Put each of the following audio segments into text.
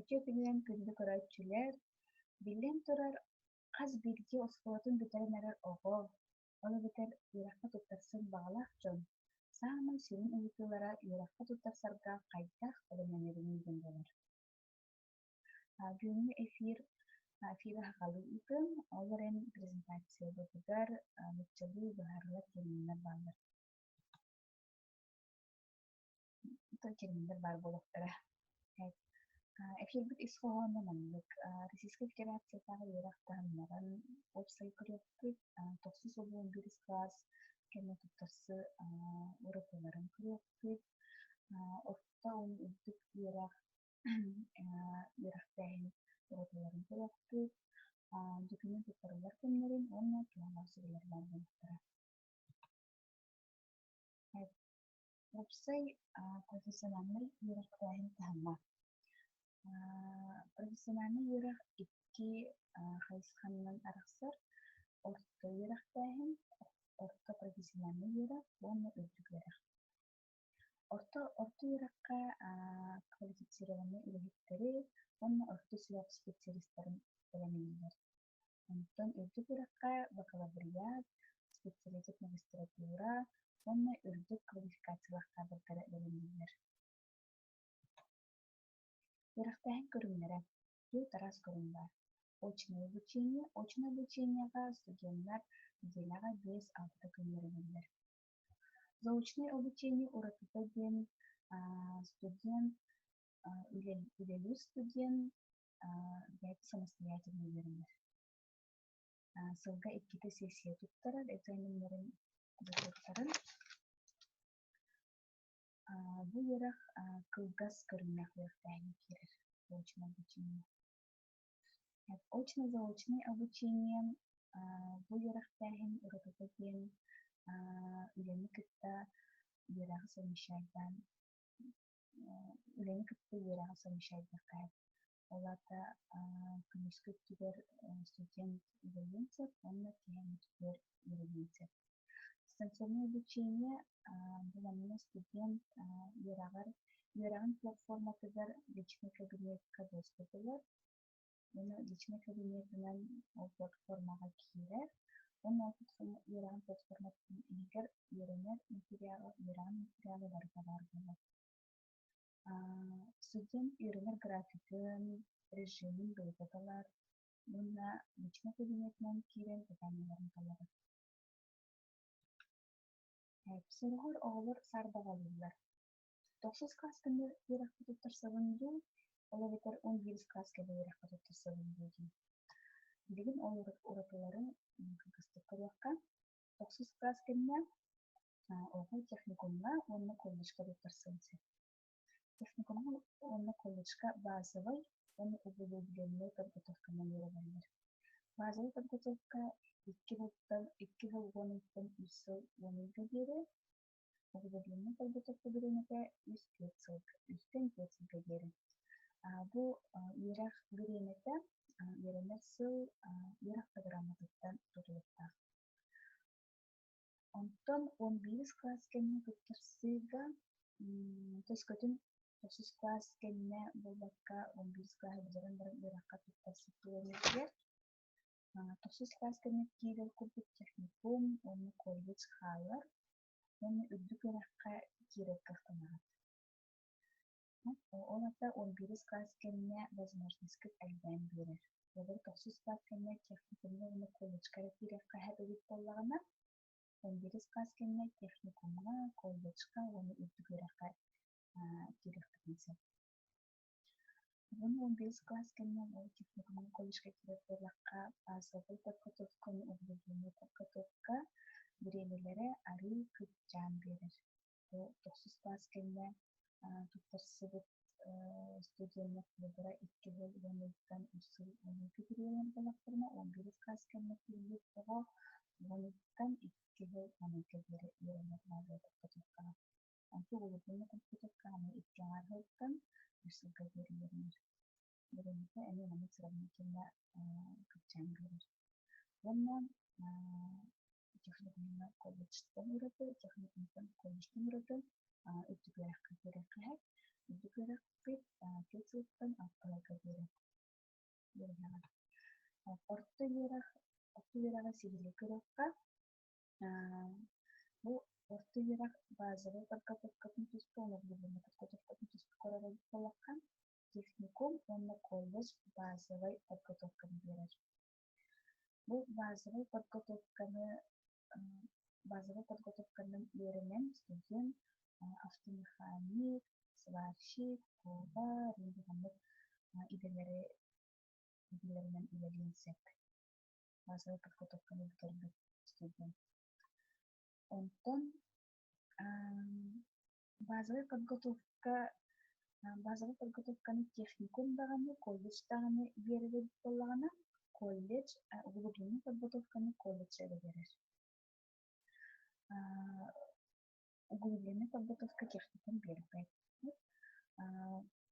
Үтүө күнүнэн күндү көрөөччүлэр! Биллэн турар, хас биирдии оскуолатын бүтэрэн эрэр оҕо, ол эбэтэр үөрэххэ туттарсыан баҕалаах дьон, саамай сүрүн ыйытыылара үөрэххэ туттарсарга хайдах бэлэмнэнэбиний диэн буолар. Бүгүҥҥү эфири сахалыы ыытыам, ол эрэн презентациябытыгар нууччалыы быһаарылар терминнэр бааллар. Терминнэр баар буолуохтара. Эфирбит ис хоһооно маннык: Российскай Федерациятааҕы үөрэх таһымнарын уопсай көрүөхпүт, тохсус уон биирис кылаас кэннэ туттарсы уратыларын көрүөхпүт, орто уонна үрдүк үөрэх үөрэхтээһин уратыларын көрүөхпүт, документ туттарыллар кэмнэрин уонна туһалаах сүбэлэр баар буолуохтара. Уопсай профессиональнай үөрэхтээһин таһыма. Профессиональнай үөрэх икки хайысханан арахсар: орто үөрэхтээһин, орто профессиональнай үөрэх уонна үрдүк үөрэх. Орто үөрэххэ квалифицированнай үлэһиттэри уонна орто сүрэх специалистарын бэлэмнииллэр. Онтон үрдүк үөрэххэ бакалавриат, специалитет магистратура уонна үрдүк квалификациялаах кадрдары бэлэмнииллэр. Үөрэхтээһин көрүҥнэрэ. Түөрт араас көрүҥ баар. Очное обучение. Очное обучениеҕа студеннар нэдиэлэҕэ 5-6 күн үөрэнэллэр. Заочное обучение уратыта диэн студент үлэлиир студент бэйэтэ самостоятельно үөрэнэр. Сылга иккитэ сессия туттарар, экзаменнарын зачеттарын. Бу үөрэх кылгас көрүҥнээх үөрэхтээһиҥҥэ киирэр очное обучение. Очно-заочнай обучение бу үөрэхтээһин уратыта диэн үлэни кытта үөрэҕи совмещайдаан үлэни кытта үөрэҕи совмещайдыахха сөп. Ол аата күнүскү өттүгэр студент үлэлиэн сөп уонна киэһээҥҥи өттүгэр үөрэниэн сөп. Дистанционное обучение бу манна студент үөрэҕэр үөрэҕин платформатыгар личный кабинекка доступ ылар уонна личный кабинетынан ол платформаҕа киирэр уонна ол үөрэҕин платформатын иһигэр үөрэнэр материала, үөрэҕин материала барыта баар буолар. Студент үөрэнэр графигын, режимин бэйэтэ талар уонна личный кабинетынан киирэн заданиеларын талар. Сороҕор оҕолор саарбаҕалыыллар: тохсус кылааска үөрэххэ туттарсабын дуу, ол эбэтэр 11 кылааска үөрэххэ туттарсабын дуу диэн. Билигин ол уратылары кылгастык көрүөххэ. Тохсус кылаас кэннэ оҕо техникумҥа уонна колледжка туттарсыан сөп. Техникумҥа уонна колледжка базовай уонна углубленнай подготовканан үөрэнэллэр. Базовай подготовка 2 сыл 10 ыйтан 3 сыл 10 ыйга диэри, углубленнай подготовка бириэмэтэ 3-4 сыл, үстэн 4 сылга диэри. Бу үөрэх бириэмэтэ үөрэнэр сыл үөрэх программатыттан тутулуктаах. Онтон 11 кылаас кэннэ туттарсыыга төскөтүн тохсус кылаас кэннэ буолбакка 11 кылааһы бүтэрэн баран үөрэххэ туттарсыы туруоруллар. Тохсус кылаас кэннэ киирэр курдук техникум уонна колледж хаалар уонна үрдүк үөрэххэ киирэр кыахтанаҕыт. Ол аата 11 кылаас кэннэ возможностькыт элбээн биэрэр. Холобур, тохсус кылаас кэннэ техникумҥа уонна колледжка эрэ киириэххэ сөп эбит буоллаҕына, 11 кылаас кэннэ техникумҥа, колледжка уонна үрдүк үөрэххэ киириэххитин сөп. Уонна 11 кылаас кэннэ ол техникумҥа, колледжка киирэр буоллахха, базовай подготовка уонна углубленнай подготовка бириэмэлэрэ арыый кыччаан биэрэр. Тохсус кылаас кэннэ туттарсыбыт студеннар холобура 2 сыл 10 ыйтан 3 сыл 10 ыйга кириэлэр буоллахтарына, 11 кылаас кэннэ киирбит оҕо 10 ыйтан 2 сыл 10 ыйга диэри үөрэнэр базовай подготовкаҕа. Онтон углубленнай подготовкаҕа эмиэ 2 аҥаар сылтан 3 сылга диэри үөрэнэр. Үөрэммитэ эмиэ маннык сравнительно кыччаан биэрэр. Уонна техникумҥа колледжтан ураты, техникумтан колледжтан ураты. Үрдүк үөрэххэ киириэххэ сөп. Үрдүк үөрэхпит түөрт сылтан алта сылга диэри үөрэниэҕэ. Орто үөрэх орто үөрэҕи сиһилии көрүөххэ. Бу орто үөрэх базовай подготовкатын туспа уонна углубленнай подготовкатын туспа көрөр эбит буоллахха, техникум уонна колледж базовай подготовканы биэрэр. Бу базовай подготовканы үөрэнэн студент автомеханик, сварщик, повар маннык идэлэри идэлэринэн үлэлиэн сөп. Базовай подготовканы бүтэрбит студент. Онтон базовай подготовканы техникум даҕаны, колледж даҕаны биэрэр эбит буоллаҕына, колледж углубленный подготовканы колледж эрэ биэрэр. Углубленный подготовка техникум биэрбэт.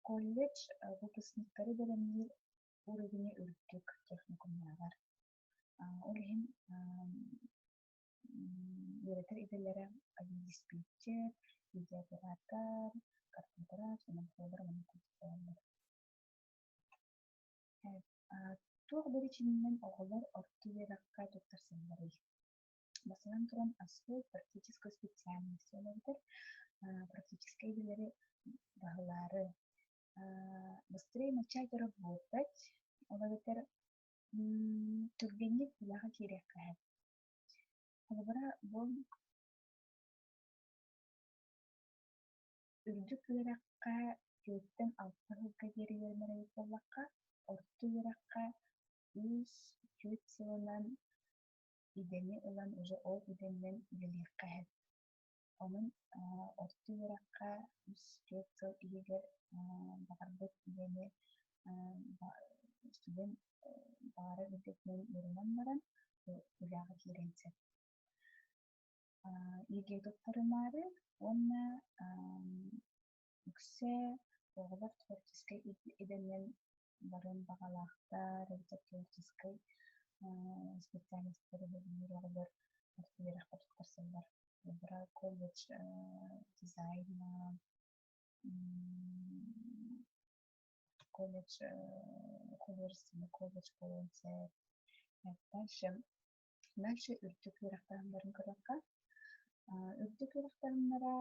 Колледж выпускниктары бэлэмниир уровеня үрдүк техникумнааҕар. Ол иһин үөрэтэр идэлэрэ авиадиспетчер, видеооператор, картограф, монтажер маннык курдук буолаллар. Туох биричиинэнэн оҕолор орто үөрэххэ туттарсалларый? Бастатан туран, освоить практическую специальность, ол эбэтэр практическай идэлэри баһылаары, быстрее начать работать, ол эбэтэр түргэнник үлэҕэ киириэххэ сөп. Холобура, бу үрдүк үөрэххэ 4-6 сылга диэри үөрэнэр эбит буоллахха, орто үөрэххэ 3-4 сылынан идэни ылан уже ол идэннэн үлэлиэххэ сөп. Онон орто үөрэххэ 3-4 сыл иһигэр баҕарбыт идэни студент баҕарар идэтинэн үөрэнэн баран үлэҕэ киириэн сөп. ЕГЭ туттарымаары уонна үксэ оҕолор творческай идэнэн барыан баҕалаахтар эбэтэр творческай специальностары сөбүлүүр оҕолор орто үөрэххэ туттарсаллар. Холобура, колледж дизайна, колледж художественный колледж буолуон сөп. Дальше үрдүк үөрэхтээһиннэрин көрүөххэ. Үрдүк үөрэхтээһиннэрэ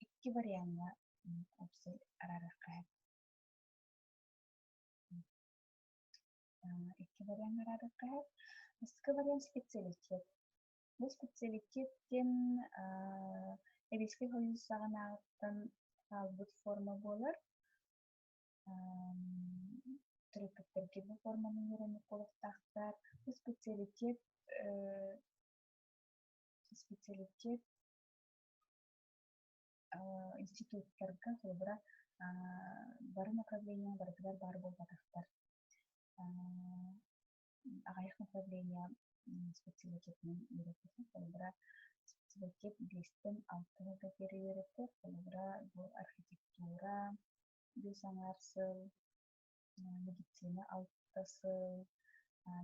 икки вариаҥҥа уопсай араарыахха сөп. Икки вариаҥҥа араарыахха сөп. Бастакы вариант специалитет. Бу специалитет диэн Сэбиэскэй Союз саҕанааҕыттан хаалбыт форма буолар. Төрөппүттэргэ бу форманы үөрэммит буолуохтаахтар. Бу специалитет институттарга, холобура, бары направление барытыгар баар буолбатахтар. Аҕыйах направление специалитетынан үөрэтэр. Холобура, специалитет 5-тэн 6 сылга диэри үөрэтэр. Холобура, бу архитектура 5,5 сыл, медицина 6 сыл,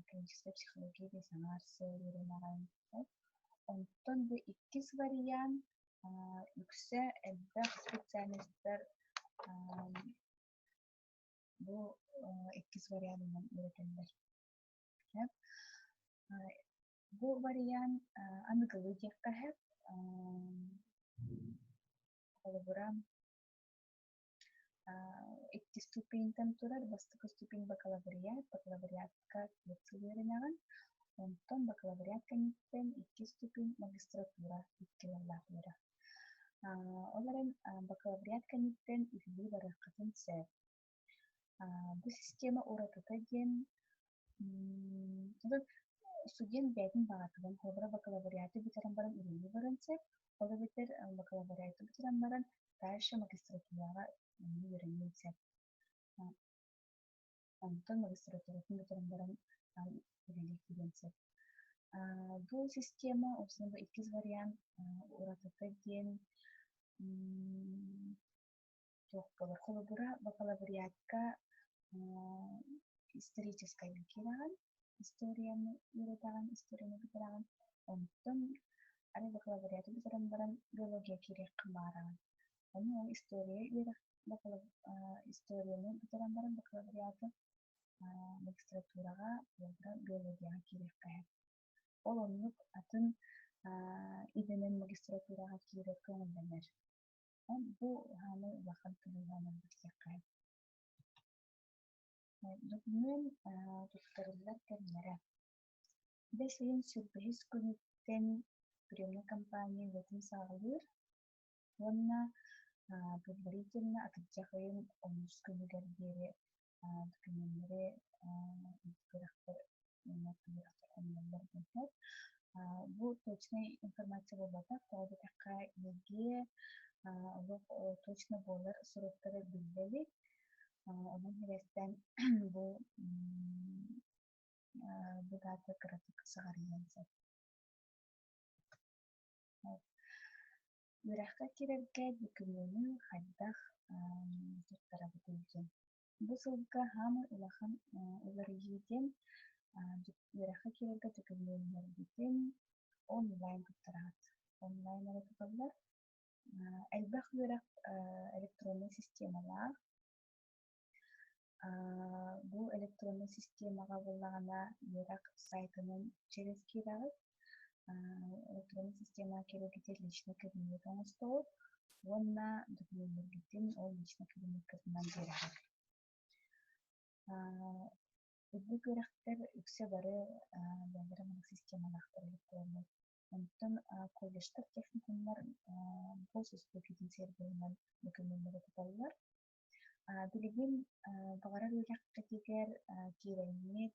клиническая психология 5,5 сыл үөрэнэҕин. Онтон бу иккис вариант үксэ элбэх специальностар бу иккис варианынан үөрэтэллэр. Бу вариант аныгылыы диэххэ сөп. Холобура, икки ступеньтан турар. Бастакы ступень бакалавриат, бакалавриатка 4 сыл үөрэнэҕин. Онтон бакалавриат кэнниттэн икки ступень магистратура, 2 сыллаах үөрэх. Ол эрэн бакалавриат кэнниттэн үлэлии барыаххытын сөп. Бу система уратыта диэн студент бэйэтин баҕатынан, холобура, бакалавриаты бүтэрэн баран үлэлии барыан сөп, ол эбэтэр бакалавриаты бүтэрэн баран дальше магистратураҕа үөрэниэн сөп. Онтон магистратуратын бүтэрэн баран үлэлии киириэн сөп. Бу система, бу иккис вариант уратыта диэн туох буолар? Холобура, бакалавриатка историческайга киирэҕин, историяны үөрэтэҕин, историяны бүтэрэҕин, онтон арай бакалавриаты бүтэрэн баран биология киириэххин баҕараҕын. Ону ол история үөрэх историяны бүтэрэн баран бакалавриаты магистратураҕа биологияҕа киириэххэ сөп. Ол оннук атын идэнэн магистратураҕа киирэр көҥүллэнэр. Бу саамай улахан кыһалҕанан билсиэххэ сөп. Докумуон туттарыллар кэмнэрэ. Бэс ыйын 25 күнүттэн приемнай компания үлэтин саҕалыыр уонна предварительно атырдьах ыйын онус күнүгэр диэри докумуоннары үөрэхтэр хомуйаллар диэн сөп. Бу точнай информация буолбатах, тоҕо диэтэххэ ЕГЭ олох точно буолар сроктара биллэ илик. Онон сибээстээн бу дата кыратык сыҕарыйыан сөп. Үөрэххэ киирэргэ докумуону хайдах туттарабытый диэн. Бу сылга саамай улахан уларыйыы диэн үөрэххэ киирэргэ докумуоннарбытын онлайн туттараҕыт. Онлайн эрэ туталлар. Элбэх үөрэх электроннай системалаах. Бу электроннай системаҕа буоллаҕына үөрэх сайтынан через киирэҕит. Электроннай системаҕа киирэргитигэр личный кабинет оҥостоҕут уонна докумуоннаргытын ол личный кабинеккытынан биэрэҕит. Үрдүк үөрэхтэр үксэ бары бэйэлэрэ маннык системалаахтар электроннай. Онтон колледжтар, техникумнар госуслугитин сервиһинэн докумуоннары туталлар. Билигин баҕарар үөрэххитигэр киирэҥҥит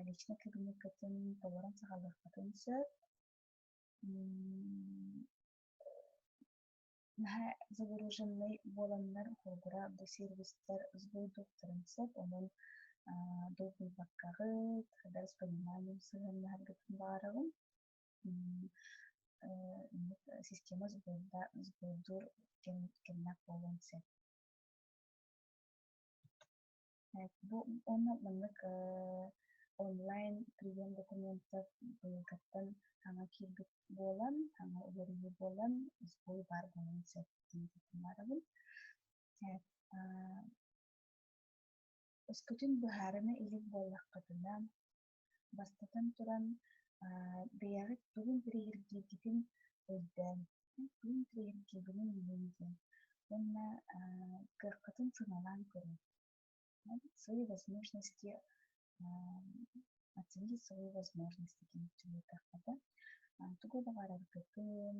личнэй кабинеккытын толорон саҕалыаххытын сөп. Наһаа загруженнай буоланнар холобура бу сервистэр сбойдуохтарын сөп, онон долгуйбаккаҕыт, с пониманием сыһыаннаһаргытын баҕарабын. Система сбойдуур кэмнээх буолуон сөп. Бу уонна маннык онлайн прием документов быйылгыттан саҥа киирбит буолан, саҥа уларыйыы буолан, сбой баар буолуон сөп диэн баарабын. Өскөтүн быһаарына илик буоллаххытына, бастатан туран, бэйэҕит тугун интэриэһиргииргитин өйдөөн, тугун интэриэһиргиибиний диэн уонна кыаххытын сыаналаан көрүҥ. Свои возможности оценить свои возможности диэн чугуйдаххына, тугу баҕараргытын,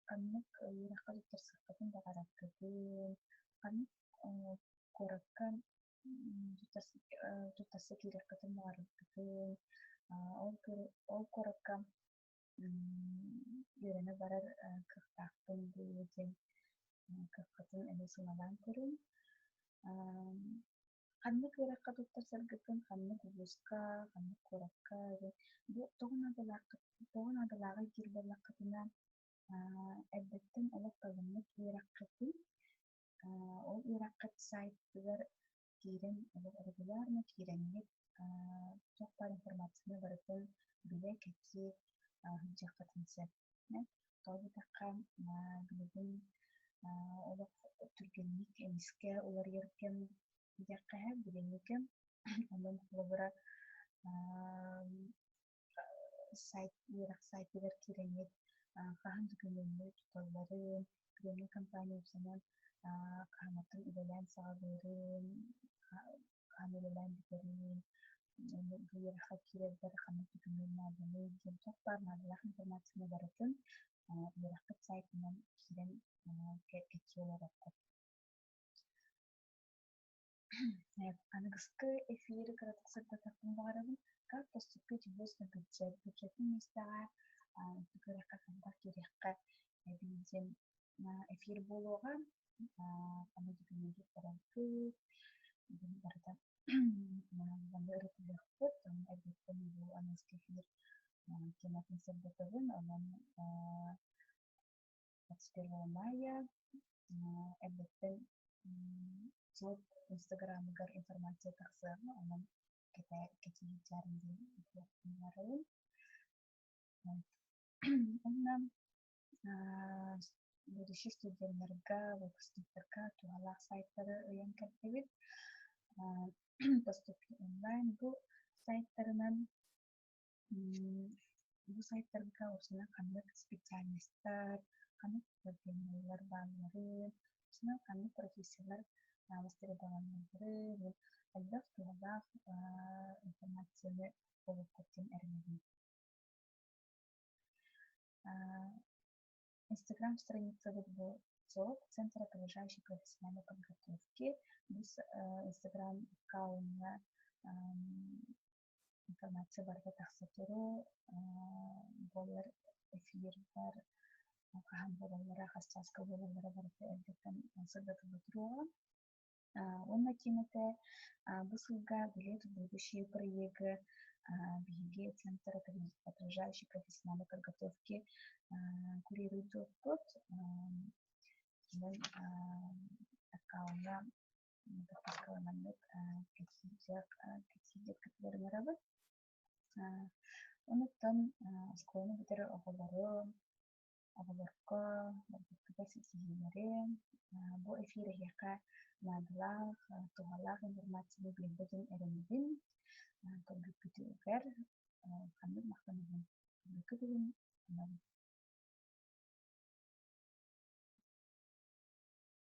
ханнык үөрэххэ туттарсыаххытын баҕараргытын, ханнык куоракка туттарса киириэххитин баҕараргытын, ол куоракка үөрэнэ барар кыахтаахпын дуу диэн кыаххытын эмиэ сыаналаан көрүҥ. Ханнык үөрэххэ туттарсаргытын, ханнык улууска, ханнык куоракка бу тоҕо наадалааҕый диир буоллаххытына, эрдэттэн олох талыммыт үөрэххитин ол үөрэххит сайтыгар киирэн олох регулярно киирэҥҥит туох баар информацияны барытын билэ, кэпсии сылдьыаххытын сөп. Тоҕо диэтэххэ, билигин олох түргэнник эмискэ уларыйар кэм диэххэ сөп, билиҥҥи кэм. Онон холобура сайт үөрэх сайтыгар киирэҥҥит хаһан докумуоҥҥу туталларын, приемнай компания уопсайынан хаһаҥҥыттан үлэлээн саҕалыырын, хаһан үлэлээн бүтэрин, бу үөрэххэ киирэрбэр ханнык докумуон нааданый диэн туох баар наадалаах информацияны барытын үөрэххит сайтынан киирэн кэпсии олороргут. Аныгыскы эфири кыратык сырдатыахпын баҕарабын. Как поступить в ВУЗ на бюджет? Бюджетнай миэстэҕэ үрдүк үөрэххэ хайдах киириэххэ эбии диэн эфир буолуоҕа. Аны документ туттараргыт, барыта манна ырытыһыахпыт. Онон эрдэттэн бу аныгыскы эфир тематын сырдатабын. Онон 21 мая эрдэттэн суот Инстаграмыгар информация тахсыаҕа, онон кэтиһиэхтэрин диэн баҕарабын. Уонна Будущий студеннарга, выпускниктарга туһалаах сайтары ыйан кэллибит. Поступки онлайн бу сайтарынан бу сайтарга осунан ханнык специальностар, ханнык проблемалар баалларын, осунан ханнык профессиялар востребованныйларын элбэх туһалаах информацияны булуоххут диэн эрэнэбин. Инстаграм страницабыт бу ЦОП, Центр опережающей профессиональной подготовки. Бу Инстаграм аккауҥҥа информация барыта тахса туруо, буолар эфирдар хаһан буолаллара, хас чааска буолаллара барыта эрдэттэн сырдатылла туруоҕа. Уонна ким этэ бу сылга «Билет в будущее» проегы биһиги Центр отражающей профессиональной подготовки курируйдуохпут. Онон аккауҥҥа подпискаланаммыт кэпсиир кытыларынарабыт. Онуттан оскуоланы бүтэрэр оҕолору оҕолорго барбыккытыгар ситиһиилэри, бу эфир эһиэхэ наадалаах, туһалаах информацияны биэрдэ диэн эрэнэбин. Көрбүккүтүгэр